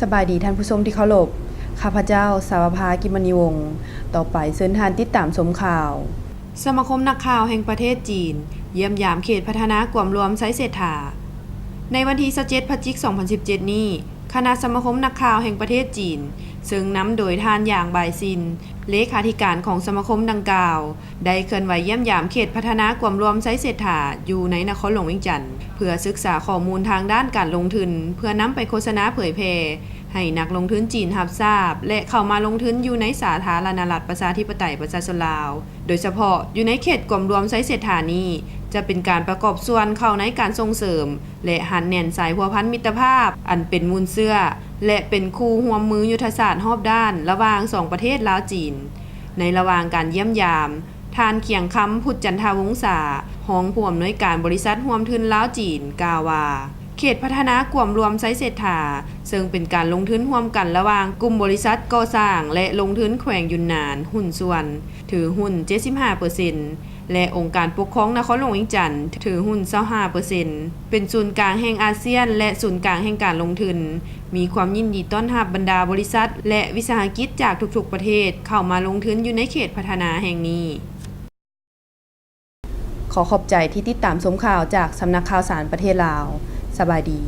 ສະບາຍດີທ່ານຜູ້ຊົມທີ່ເຄົາລົບ, ຂ້າພະເຈົ້າ ສາວະພາ ກິມມະນີວົງ. ຕໍ່ໄປເຊີນທ່ານຕິດຕາມຊົມຂ່າວ. ສະມາຄົມນັກຂ່າວແຫ່ງປະເທດຈີນ ຢ້ຽມຢາມເຂດພັດທະນາກວມລວມໄຊເສດຖາ. ໃນວັນທີຊາວເຈັດ ພະຈິກ ສອງພັນສິບເຈັດນີ້, ຄະນະສະມາຄົມນັກຂ່າວແຫ່ງປະເທດຈີນ ເຊິ່ງນຳໂດຍທ່ານ ຢາງ ບາຍຊິນ ເລຂາທິການຂອງສະມາຄົມດັ່ງກ່າວ ໄດ້ເຄື່ອນໄຫວຢ້ຽມຢາມເຂດພັດທະນາກວມລວມໄຊເສດຖາ ຢູ່ໃນນະຄອນຫຼວງວຽງຈັນ ເພື່ອສຶກສາຂໍ້ມູນທາງດ້ານການລົງທຶນ ເພື່ອນຳໄປໂຄສະນາເຜີຍແຜ່ໃຫ້ນັກລົງທຶນຈີນຮັບຊາບ ແລະ ເຂົ້າມາລົງທຶນຢູ່ໃນສາທາລະນະລັດ ປະຊາທິປະໄຕ ປະຊາຊົນລາວ. ໂດຍສະເພາະຢູ່ໃນເຂດກວມລວມໄຊເສດຖານີ້ ຈະເປັນການປະກອບສ່ວນເຂົ້າໃນການສົ່ງເສີມ ແລະ ຮັດແໜ້ນສາຍພົວພັນມິດຕະພາບ ອັນເປັນມູນເຊື້ອ ແລະ ເປັນຄູ່ຮ່ວມມືຍຸດທະສາດຮອບດ້ານລະຫວ່າງສອງປະເທດລາວ-ຈີນ. ໃນລະຫວ່າງການຢ້ຽມຢາມ, ທ່ານ ຂຽງຄຳ ພຸດຈັນທະວົງສາ ຮອງຜູ້ອຳນວຍການບໍລິສັດຮ່ວມທຶນລາວ-ຈີນ ກ່າວວ່າ ເຂດພັດທະນາກວມລວມໄຊເສດຖາ ເຊິ່ງເປັນການລົງທຶນຮ່ວມກັນລະຫວ່າງກຸ່ມບໍລິສັດກໍ່ສ້າງ ແລະ ລົງທຶນແຂວງຢຸນນານ ຫຸ້ນສ່ວນ ຖືຫຸ້ນ ເຈັດສິບຫ້າເປີເຊັນ ແລະ ອົງການປົກຄອງນະຄອນຫຼວງວຽງຈັນ ຖືຫຸ້ນ ຊາວຫ້າເປີເຊັນ ເປັນສູນກາງແຫ່ງອາຊຽນ ແລະ ສູນກາງແຫ່ງການລົງທຶນ, ມີຄວາມຍິນດີຕ້ອນຮັບບັນດາບໍລິສັດ ແລະ ວິສາຫະກິດຈາກທຸກໆປະເທດ ເຂົ້າມາລົງທຶນຢູ່ໃນເຂດພັດທະນາແຫ່ງນີ້. ຂໍຂອບໃຈທີ່ຕິດຕາມຊົມຂ່າວຈາກສຳນັກຂ່າວສານປະເທດລາວ. ສະບາຍດີ.